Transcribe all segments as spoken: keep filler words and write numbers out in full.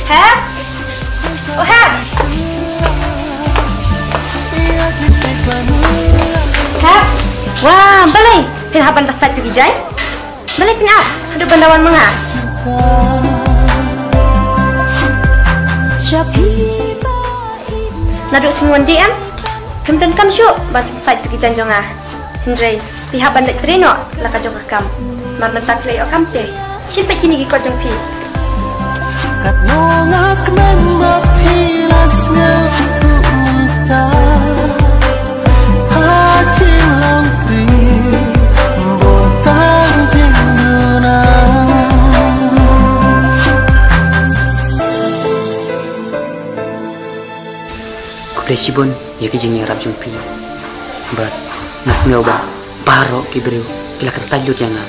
Hep? Oh, Hep. Hep. Wah, balei phin hap ban da sait tu ki jaiñ? Balei phin ap haduh ban da wan ma nga? Naduh sngi wan dih em, phim donkam shuh ban sait tu ki jaiñ jong nga. Hynrei phi hap ban leit trei noh la ka jong ka kam. Namar mynta phi la ïoh kam te, shim peit kine ki kot jong phi. Katno nga kmen ba phi la sngewthuh mynta. Ha Shillong Prix bun tang jingduna. Khublei shibun ïa ki jingïarap jong phi. Bad nga sngew ba baroh ki briew ki la kyntait lut ïa nga.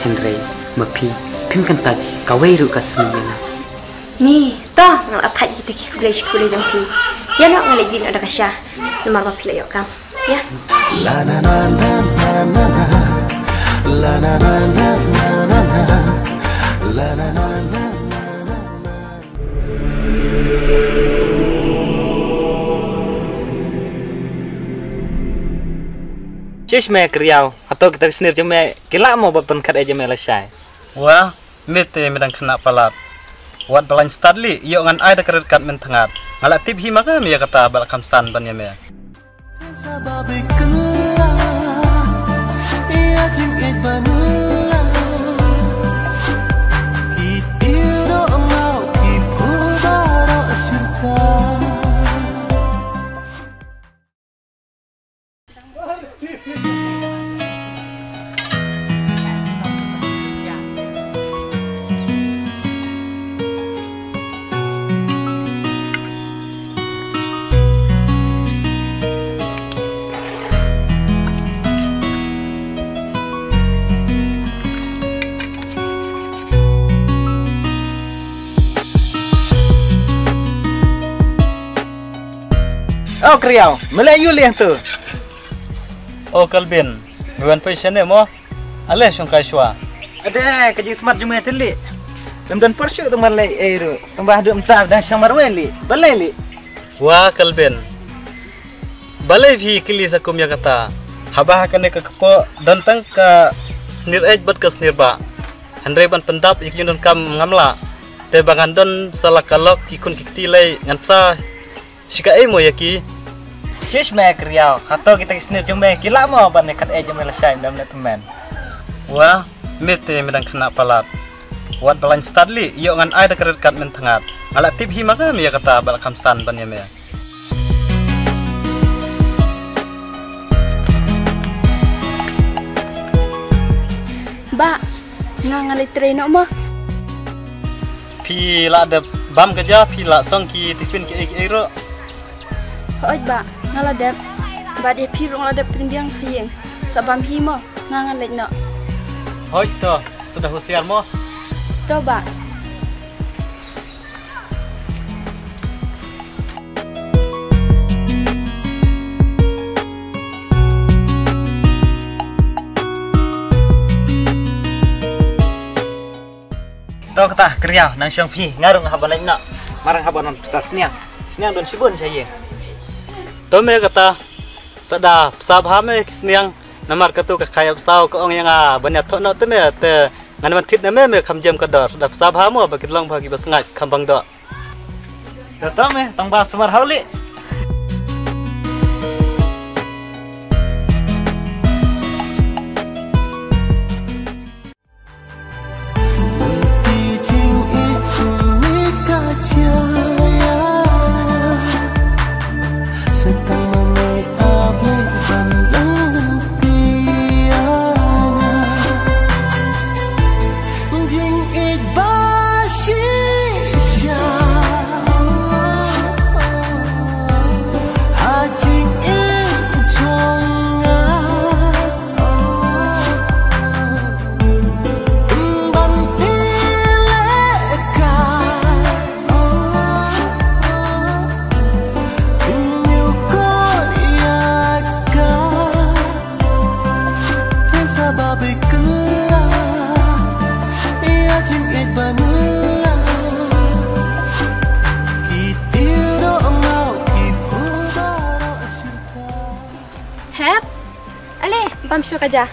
Hynrei ma phi phim kyntait kawei ruh ka sngi ïa nga. Ni, to nga la thait ïa kita ki khublei shi khublei jong phi. Ïa noh nga leit dih noh da ka sha. Namar ba phi la ïoh kam. Ïa. Shish me Kriaw, hato kita ki snier jong me ki lah mo ban pynkhat ïa jong me lashai? Wah, me te me dang khynnah palat. Wat ba lain stad lih, ïoh ngan ai da ka red card mynta. Nga la tip hi ma ka me ïa kata ba la kham san ban ïa me. O Kriaw, me leh ïu leh tu. O Kelvin, me wan poi shane mo? Ale shong kai shwa. Ade, ka jingsmat jong me te lih. Lem don por shuh tang ban leh ei ruh. Tang ba haduh mynta dang shong marwei lih. Balei lih? Wa Kelvin. Balei phi kylli sa kum ïa kata? Haba ha kane ka kpoh don tang ka snier eit bad ka snier bah. Hynrei ban pyndap ïa ki jingdonkam ngam lah. Te ba ngan don sa la ka lok ki khun ki kti lei ngan psa shi kaei mo ïa ki. Shish me Kriaw, hato kita ki snier jong me ki lah mo ban ïa khat eit jong me lashai, me dang leh tymmen. Wa, me te me dang khynnah palat. Wat ba lain stad lih, ïoh ngan ai da ka red card mynta. Nga la tip hi ma ka me ïa kata ba la kham san ban ïa me. Bah, nga nga leit trei noh mo. Phi la dep bam ka ja, phi la song ki tiffin kiei kiei ruh? Hooid bah, nga la dep. Bad ïa phi ruh nga la dep pynbiang ha ïing. Sa bam hi mo, nga nga leit noh. Hooid to, sa da husiar mo. To bah. To kata Kriaw, nang shong phi, nga ruh nga hap ban leit noh. Marang hap ban pynsa sniang. Sniang don shibun sha ïing. To me kata, sa da pynsa bha me ki sniang. Namar katu ka khaïap saw ka ong ïa nga ban ïathoh noh te me te ngan wan thied na me me kham jem ka dor. Sa da pynsa bha mo ba ki long bha ki ba sngaid kham bang doh. Tata me tang ba sumar haw lih. Bam shuwa ka ja.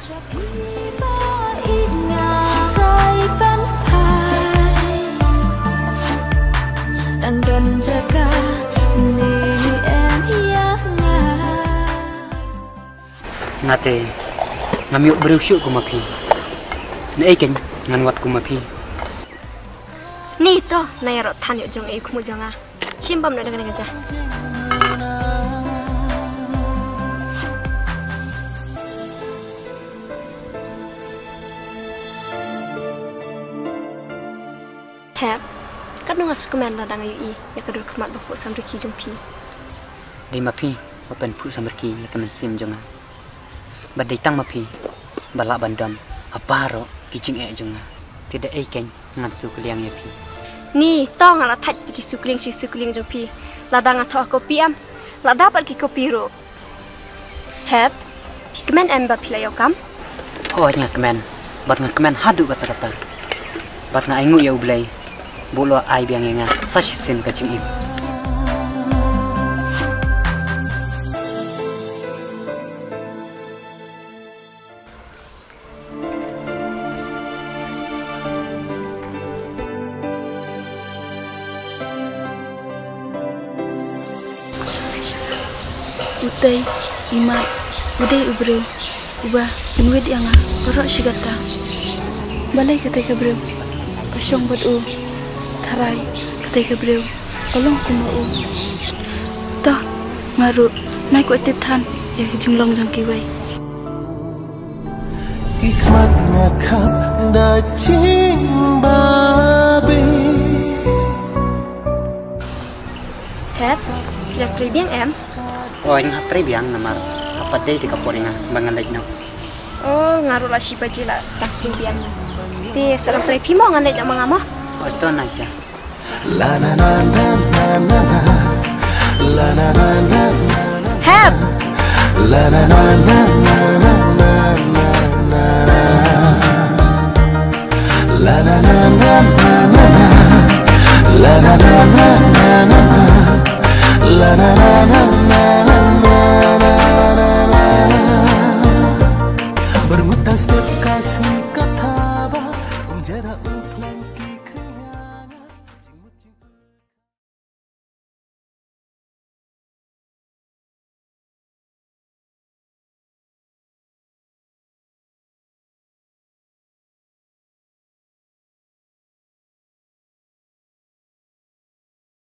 Nga te ngam ïoh briew shuh kum ma phi. Naei kein ngan wad kum ma phi. Ni to, na ïaroh than ïoh jong ei khmu jong nga. Shim bam na dang dang aja. Hep, katno nga sngewkmen lada nga ïohi ïa ka dur khmat ba phuh samrkhie jong phi. Dei ma phi ba pynphuh samrkhie ïa ka mynsiem jong nga. Ba dei tang ma phi ba lah ban don ha baroh ki jingeh jong nga. Te da ei kein ngan shu kylliang ïa phi. Ni to nga la thait ki shu kylliang shi shu kylliang jong phi. Lada nga thoh ha copy em, lada pat ki copy ruh. Hep, phi kmen em ba phi la ïoh kam? Hooid nga kmen, bad nga kmen haduh katta katta. Bad nga ainguh ïa U Blei ba u la ai biang ïa nga sa shisien ka jingim. Utei i mat u dei u briew uba pynwit ïa nga baroh shi katta. Balei katei ka briew ka shong bad u? Tharai katei ka briew ka long kum ma u. To, nga ruh nai kwah tip than ïa ki jinglong jong kiwei. Ki khmat nga khap da jingbabe. Hep, phi la trei biang em? Oi, nga trei biang namar ha pat dei te ka por ïa nga ba ngan leit noh. Oh, nga ruh la shi baje la start trei biang. Te sa la trei phi mo, ngan leit noh ma nga mo. Oi to, nice ya. Hep.